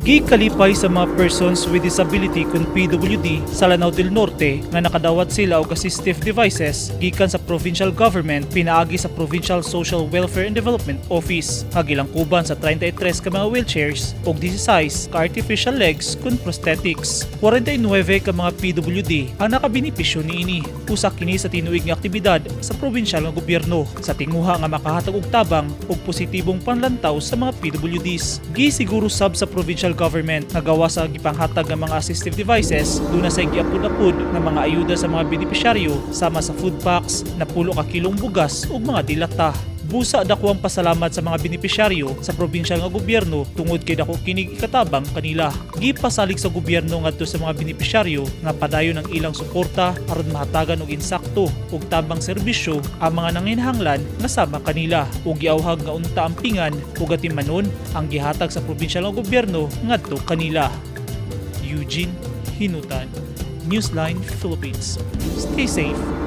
Gikalipay sa mga persons with disability kun PWD sa Lanao del Norte nga nakadawat sila og assistive devices gikan sa provincial government pinaagi sa Provincial Social Welfare and Development Office, nga gilangkuban sa 33 ka mga wheelchairs ug 16 ka artificial legs kun prosthetics. 49 ka mga PWD ang nakabenepisyo niini. Usa kini sa tinuig nga aktibidad sa probinsyal nga gobyerno sa tinguha nga makahatag og tabang ug positibong panlantaw sa mga PWDs. Gisiguro sab sa provincial government nga gawas sa gipanghatag nga mga assistive devices, duna say giapod-apod nga mga ayuda sa mga benepisyaryo sama sa food packs, napulo ka kilong bugas ug mga dilata. Busa dako ang pasalamat sa mga benepisyaryo sa probinsyal nga gobyerno tungod kay dako kinig ikatabang kanila. Gipasalig sa gobyerno ngadto sa mga benepisyaryo nga padayon ang ilang suporta aron mahatagan og insakto ug tabang serbisyo ang mga nanginahanglan nga sama kanila, ug giawhag nga unta ampingan ug atimanon ang gihatag sa probinsyal nga gobyerno ngadto kanila. Eugene Hinutan, Newsline Philippines. Stay safe.